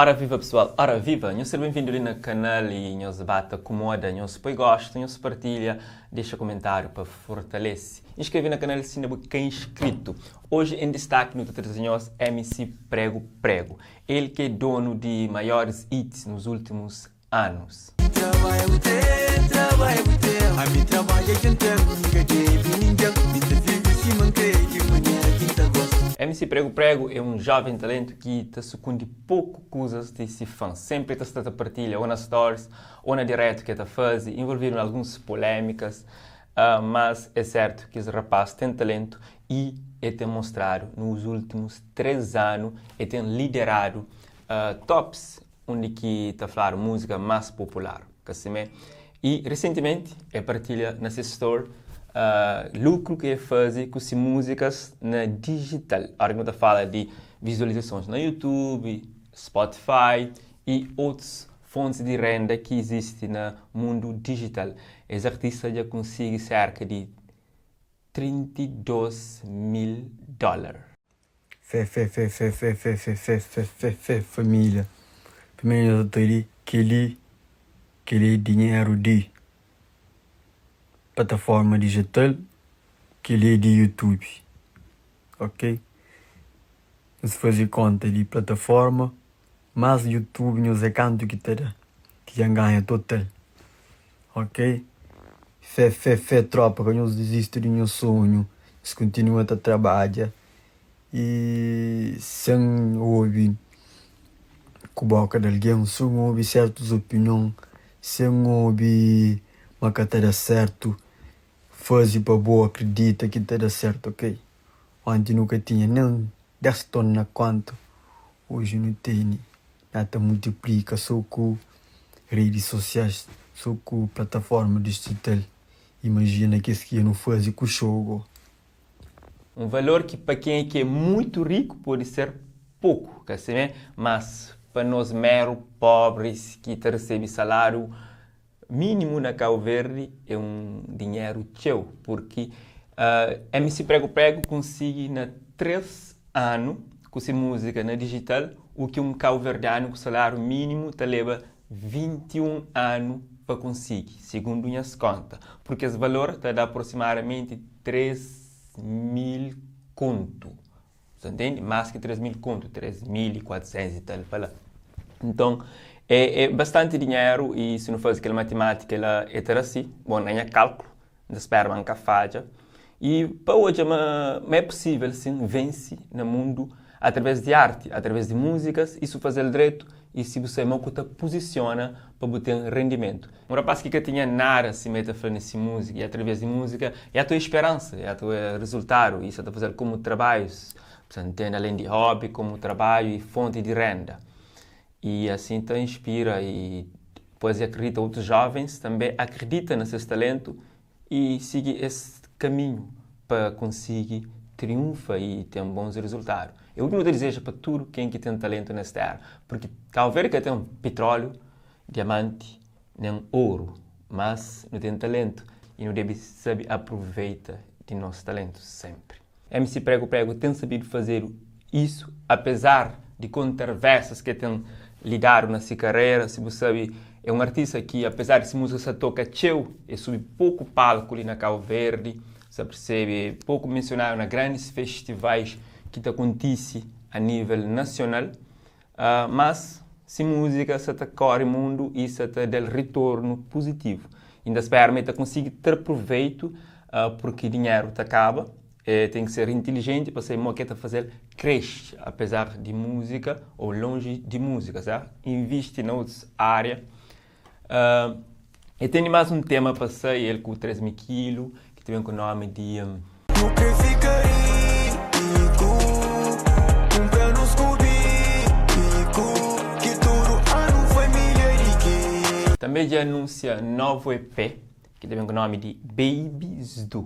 Ora viva pessoal, ora viva! Nhos ser ben-vindu li na kanal y nhos ba ta kumoda, nhos poi gostu, nhos partilha, dexa kumentáriu pa fortalese. Inskreve na kanal si inda bu ka inscritu. Oji en distaki nu ta traze nhos MC Prego Prego. El ki é donu di maiores hits nos últimus anus. MC Prego Prego é un joven talentu ki ta sukundi poku kuzas di si fans. Senpri el ta sta ta partilha o na stories o na diretu ki el ta faze, involvidu na alguns polémikas, mas é sertu ki es rapaz ten talentu y el ten mostradu nos últimus 3 anu el ten lideradu tops undi ki ta fladu múzika más popular, ka simé? I resentimenti el partilha na se store lukru ki el faze ku se múzikas na dijital. Ora ki nu ta fala di vizualizasons na YouTube, Spotify i otus fontis di renda ki izisti na mundu dijital. Es artista dja konsigi serka di 32 mil dólar. Fé fé fé fé fé fé fé fé fé fé fé família Primeru nhos ta li kel-li kel-li é dinheru di plataforma dijital kel-li é di youtube ok nhos faze konta di plataforma más youtube nhos é kantu ki ta da ki dja N ganha total ok fé fé fé tropa ka nhos dizisti di nhos sonhu nhos kontinua ta trabadja i sen obi ku boka di algen sen obi sertus opinion sen obi ma ka ta da sertu faze pa bo akredita ki ta da sertu ok onti nu ka tinha nen 10 ton na konta oji nu tene na ta multiplika so ku redi sosiais so ku plataforma dijital imajina kes ki nu faze ku xogo. Un valor ki pa kenha ki é muitu riku pode ser poku, ka simé? Mas pa nos meru pobris ki ta resebe saláriu mínimu na Kau Verdi é un dinheru txeu, purki MC Prego Prego konsigi na 3 anu ku se múzika na dijital u ki un kauverdianu ku saláriu mínimu ta leba 21 anu pa konsigi, sigundu nhas konta, purki es valor ta da aproximadamenti 3 mil kontu. Sa ntende? Más ki 3 mil kontu, 3400 i tal pa la. Nton, é, é bastanti dinheru i si nu faze kel matimátika la, é ta da si. Bon, na nha kálkulu, N ta spera ma N ka fadja. I pa odja ma, ma é pusível sin vense na mundu através di arti, através di múzikas i si bu faze-l dretu i si bu sai ma ku ta puzisiona pa bu ten rendimentu. Un rapaz ki ka tinha nada sima el ta fla na si múzika i através di múzika e atua speransa, e atua rezultadu i sa ta faze-l komu trabadju, bu sa ntende, alén di hobby, komu trabadju i fonti di renda. I asin ta inspira i dipôs e akredita otus jovens tanbe akredita na ses talentu i sigi es kaminhu pa konsigi triunfa i ten bons rezultadu. É u ki nu ta dizeja pa tudu ken ki ten talentu nes tera, purki Kau Verdi ka ten pitróliu, diamanti nen oru, mas nu ten talentu i nu debe sabe aproveita di nos talentu senpri. MC Prego Prego ten sabidu fazedu isu apezar di konterversas ki el ten lidadu na si karera. Si bu sabe, é un artista ki apezar di si muzika sa toka txeu, el subi poku palku li na Kau Verdi, sa persebe, poku mensionadu na grandis festivais ki ta kontise a nivel nasional. Mas si muzika sa ta kore mundu i sa ta da-l ritornu puzitivu. I N ta spera ma el ta konsigi tra pruveitu purki dinheru ta kaba. El ten ki ser intilijenti pa sabe mo ki el ta faze-l kresce apezar di muzika ou lonji di muzika, sertu? Invisti na otus aria. E tene más un tema pa sai, el ku 3000 kilu, ki ta ben ku nomi di. Nu kre fika riku, kunpra nos ku biku, ki tudu anu família di ki. Tanbe dja anunsia novu EP, ki ta ben ku nomi di Babies Do.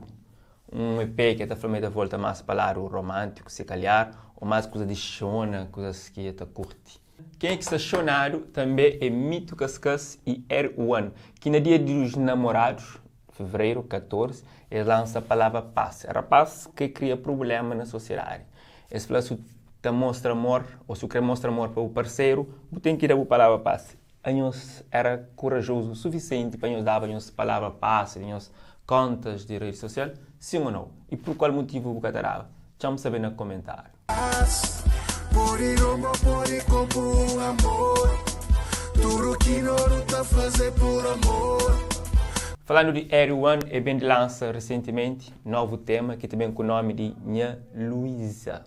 Un EP ki el ta fla ma el ta volta más pa ladu romántiku, si kalhar, ô más kuza di xona, kuzas ki el ta kurti. Kenha ki sta xonadu tanbe é Mito Kaskas i R-One, ki na dia dos namorados, fevereiro 14, es lansa Palavra Passe. Rapaz kre kria prubléma na sosiedadi. Es fla su. ta mostra amor ô si bu krê mostra amor pa bu parseru, bu ten ki da bu palavra pasi. Anhos éra kurajozu sufisienti pa nhos daba nhos palavra pasi di nhos kóntas di redi sosial? Sin ô nau? I pur kual mutivu bu ka ta daba? Txa-m sabe na komentáriu. Falandu di Erwan, e ben di lansa resentimenti novu tema ki ta ben ku nomi di Nha Luísa.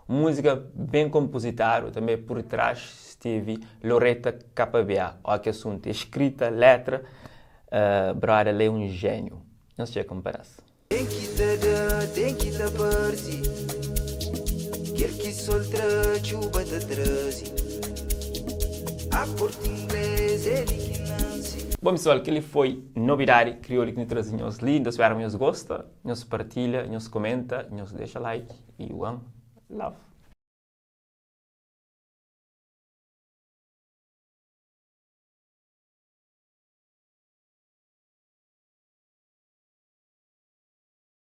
Un múzika ben konpozitadu, tanbe pur trás stevi Loreta KBA. Ó ki asuntu é skrita, letra, brother la é un jéniu. Nhos txeka un padás. Ten ki ta da, ten ki ta parse Kel ki sol tra, txuba ta traze A Porto Inglês, é li ki nanse. Bon pessoal, kel-li foi nobidadi kriolu ki nu traze nhos li. N ta spera ma nhos gosta, nhos partilha, nhos komenta, nhos dexa like y one love.